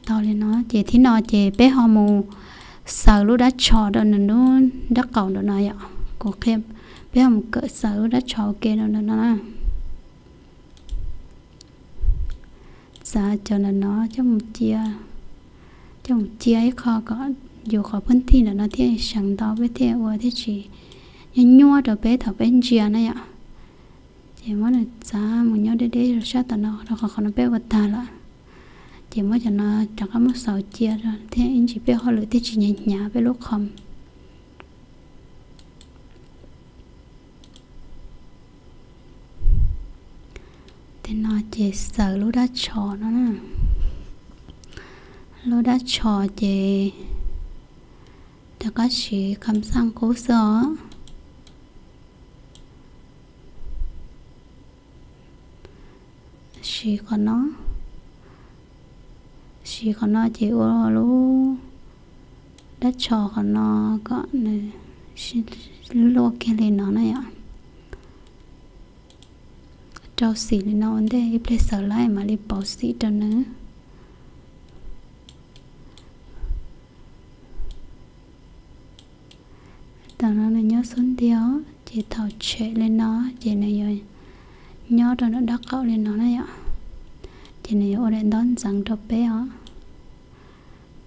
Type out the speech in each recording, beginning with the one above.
Tau li no ces thib no ces peb ho mus xaws lub dab tsho rau nws lub nraub qaum ntawm no yom. Kuv qhia peb ho mus kawm xaws lub dab tsho ua ke rau ntawm no na. Txav cov ntawm no coj mus cia, coj mus cia ib qho kom yus qhov phwj thij ntawm no thiaj seev ntau, peb thiaj ua thiaj tsis nyuaj nyuaj rau peb thaum peb ntsia na yom. Ces muab nws txav mus nyob deb deb rau sab tom no rau qhov qhov no peb ua tag lawm. Ces muab cov no rov qab muab xaws cia rau thiab ib ntsis peb hauj lwm thiaj tsis hnyav hnyav peb lub qhov. Tej no ces xaws lub dab tsho no na. Lub dab tsho ces rov qab siv kham xaj qub xwb os. Siv qhov no, siv qhov no ces ua lub dab tsho qhov no kom nws luaj kiag li no na yom. Rau xim li no ua ntej ib pliag xaws lawm mam li pauv xim rau nws. Tam no nws nyob xub ntiag os, ces thaum tshem li no ces nws yuav nyob rau nram dab qaum li no na yom. Ces nws yuav ua daim ntaub ntxeev rau peb os.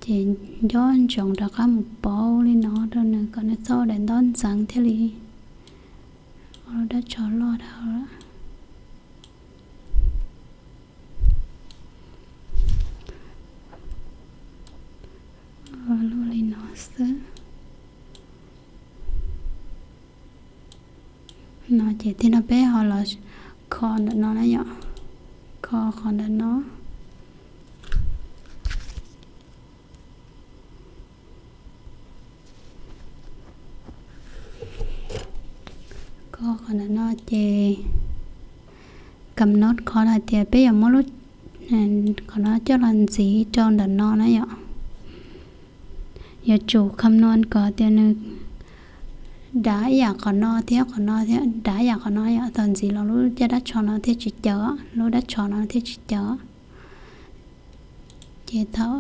Ces nco ntsoov rov qab mus pauv li no rau nws kom nws txhob ua daim ntaub ntxeev thiaj li ua lub dab tsho loj dhau lawm. Ua luaj li no xwb. No ces tej no peb ho los kho ntawm no na yom, kho qhov ntawm no. Kho qhov ntawm no ces kam no qhov hais tias peb yuav muab lub qhov no coj los ntxiv rau ntawm no na yom. Yuav tsum kham nuas kom tias nws dav ib yam qhov no thiab qhov no thiab dav ib yam qhov no yom, thaum ntxiv los lub caj dab tsho no thiaj tsis caws, lub dab tsho no thiaj tsis caws. Ces thaum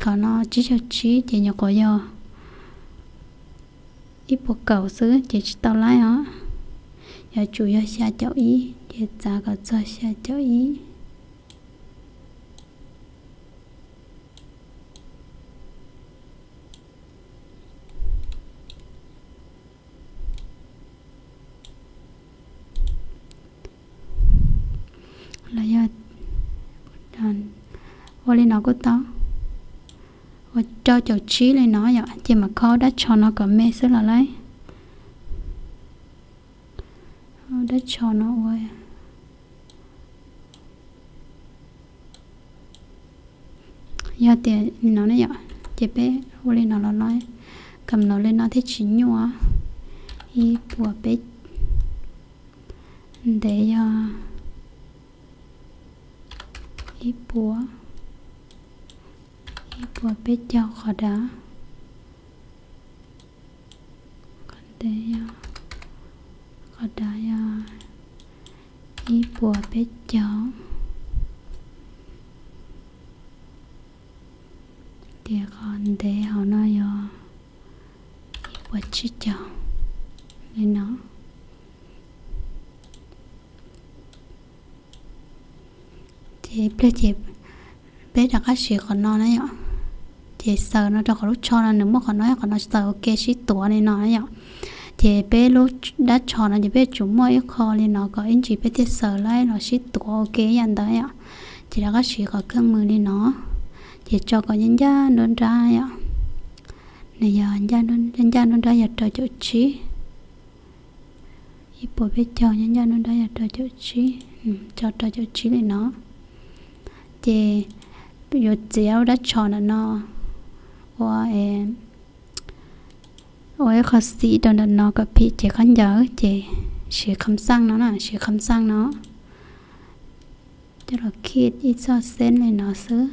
qhov no tsib caug tsib ces nyuam qhuav yog ib puas kaum xwb ces tsis tau laib os. Yuav tsum yog xya caum ib ces txav kom txog xya caum ib. Los yog ua li no kuj tau, ua rau caum tsib li no yom, ces mam kho dab tsho no kom me xwb los laib. Dab tsho no ua, yog tias li no ne yom, ces peb ua li no los laib, kam no li no thiaj tsis nyuaj. Ib puas peb, ntev yog ib puas, ib puas peb caug qhov dav. Qhov ntev yog, qhov dav yog ib puas peb caug. Ces qhov ntev hauv no yog ib puas tsib caug li no. Ces pliag ces peb rov qab siv qhov no na yom. Ces xaws no rau qhov lub tsho no nws muaj qhov no, qhov no xaws ua ke sib tuav li no na yom. Ces peb lub dab tsho no ces peb yuav tsum muaj ib qho li no kom ib ntsis peb thiaj xaws laib los sib tuav ua ke ib yam ntawd yom. Ces rov qab siv qhov kheej mws li no, ces tso kom ncaj ncaj nruab nrab yom. Nws yog ncaj nruab nrab yog rau caum tsib. Ib puas peb caug ncaj ncaj nruab nrab yog rau caum tsib, tso rau caum tsib li no. Ces yuav txiav lub dab tsho ntawm no ua, ua ib qho xim rau ntawm no kom phim cev khaub ncaws ces siv kham xaj no na, siv kham xaj no. Coj los khij ib txoj xeeb li no xwb.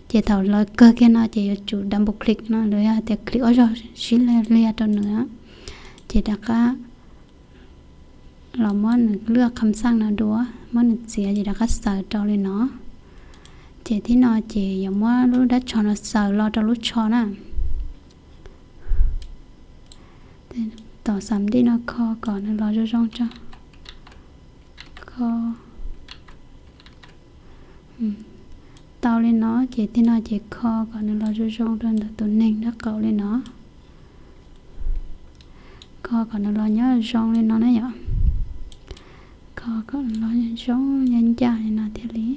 Ces thaum lawv kawg kiag no ces yuav tsum double click no los yog tias click ob zaug sib lia rau nws. Ces rov qab los muab nws lwaj kham xaj no dua, muab nws txiav ces rov qab xaws rau li no. Ces thib no ces yuav muab lub dab tsho no xaws los rau lub tsho na. Tom xam dij no kho kom nws los zoo zoo tso. Kho tau li no ces thib no ces kho kom nws los zoo zoo rau ntawm tus neeg dab qaum li no. Kho kom nws los nyob zoo li no na yom. Kho kom los zoo ncaj ncaj li no thiaj li.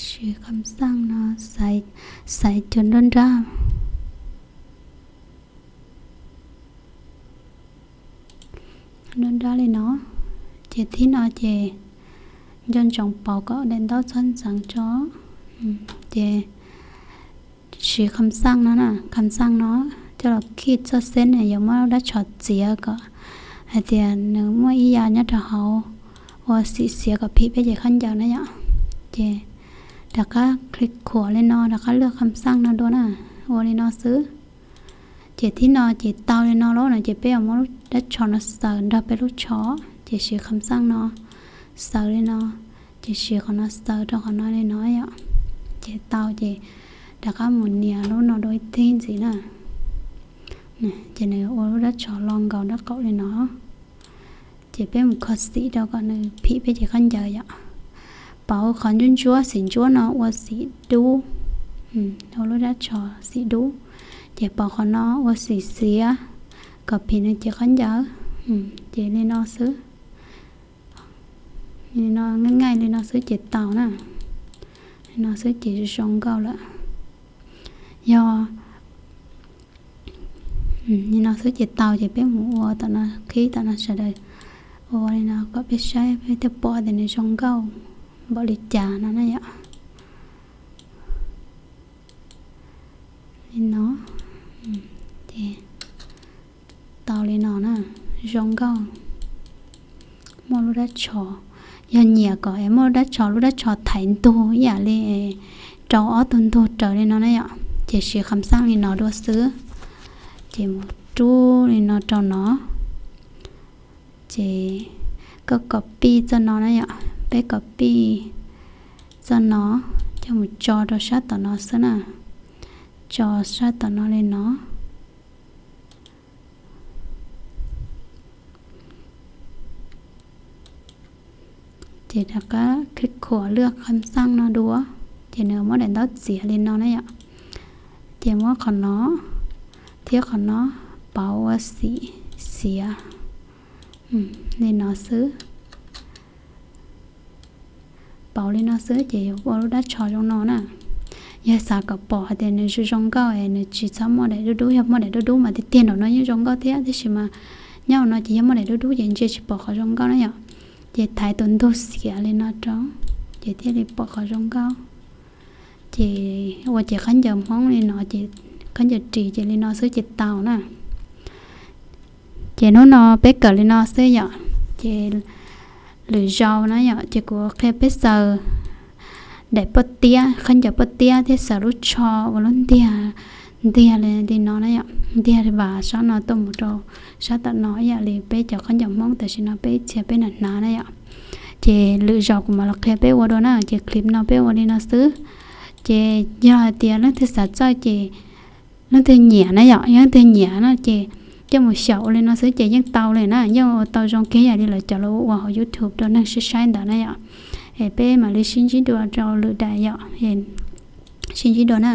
Siv kham xaj no xaiv cov nruab nrab, nruab nrab li no. Ces thib no ces nco ntsoov pauv kom daim ntaub txhob ntxeev tso. Ces siv kham xaj no na, kham xaj no coj los khij txoj xeeb yuav muab dab tsho txiav kom hais tias nws muaj ib yam nyob rau hauv ua xim xiav kom phim peb cev khaub ncaws na yom. Ces rov qab click khuam li no, rov qab lwaj kham xaj no dua na, ua li no xwb. Ces thib no ces tau li no lawm no ces peb yuav muab dab tsho no xaws nrog peb lub tsho, ces siv kham xaj no xaws li no, ces siv qhov no xaws rau qhov no li no yom. Ces tau ces rov qab mus nias lub no dua ib thib ntxiv na. Ces nws ua lub dab tsho los nkaus dab qaum li no. Ces peb mus kho xim rau kom nws phim peb cev khaub ncaws yom. Pauv qhov ntsuab ntsuab xim ntsuab no ua xim dub, ua lub dab tsho xim dub. Ces pauv qhov no ua xim xiav kom phim nws cev khaub ncaws. Ces li no xwb. Li no, nqaij nqaij li no xwb ces tau na. Li no xwb ces zoo nkauj lawm. Yog li no xwb ces tau, ces peb mus ua tom no, qhib tom no sawv daws ua li no kom peb saib peb thiaj pom tias nws zoo nkauj npaum li cas no na yom. Li no, ces tau li no na, zoo nkauj. Muaj lub dab tsho, yog nyiam kom es muaj lub dab tsho, lub dab tsho thaiv ntug ib yam li rau ob tug ntug raws li no na yom. Ces siv kham xaj li no dua xwb. Ces mus rub li no rau no. Ces koj copy txoj no na yom, peb copy txoj no coj mus tso rau sab tom no xwb na. Tso sab tom no li no. Ces rov qab click khuam lwaj kham xaj no dua, ces nws muab daim ntaub txiav li no na yom. Ces muab qhov no thiab qhov no pauv ua xim xiav li no xwb. Pauv li no xwb ces yuav ua lub dab tsho zoo no na. Yog xav kom pom hais tias nws zoo zoo nkauj es nws tsis txhob muaj daim dub dub, yog muaj daim dub dub mas tiag tiag nraum no yeej zoo nkauj thiab, tab sis mas nyob hauv no ces yog muaj daim dub dub ces ntsia tsis pom qhov zoo nkauj na yom. Ces thaiv tus ntug xiav li no rau, ces thiaj li pom qhov zoo nkauj. Ces ua ces khaub ncaws Hmoob li no ces khaub ncaws ris ces li no xwb ces tau na. Ces hnub no peb kawm li no xwb yom. Ces lwm zaus na yom, ces kuv qhia peb xaws daim pob tiab, khaub ncaws pob tiab thiab xaws lub tsho ua lub ntiag, ntiag li, li no na yom, ntiag li vas sab no tuaj mus rau sab tom no ib yam li peb cov khaub ncaws Hmoob tam sim no peb ib txhia peb hnav hnav na yom. Ces lwm zaus kuv mam los qhia peb ua dua na, ces clip no peb ua li no xwb. Ces yog hais tias leej twg xav txawj ces leej twg nyiam na yom, yog leej twg nyiam na ces coj mus xyaum ua li no xwb ces yeej tau li na, yeej ua tau zoo kiag yam li lawv cov lawv ua hauv YouTube rau neeg saib saib ntawd na yom. Es peb mam li sib ntsib dua rau lwm daim yom, sib ntsib dua na.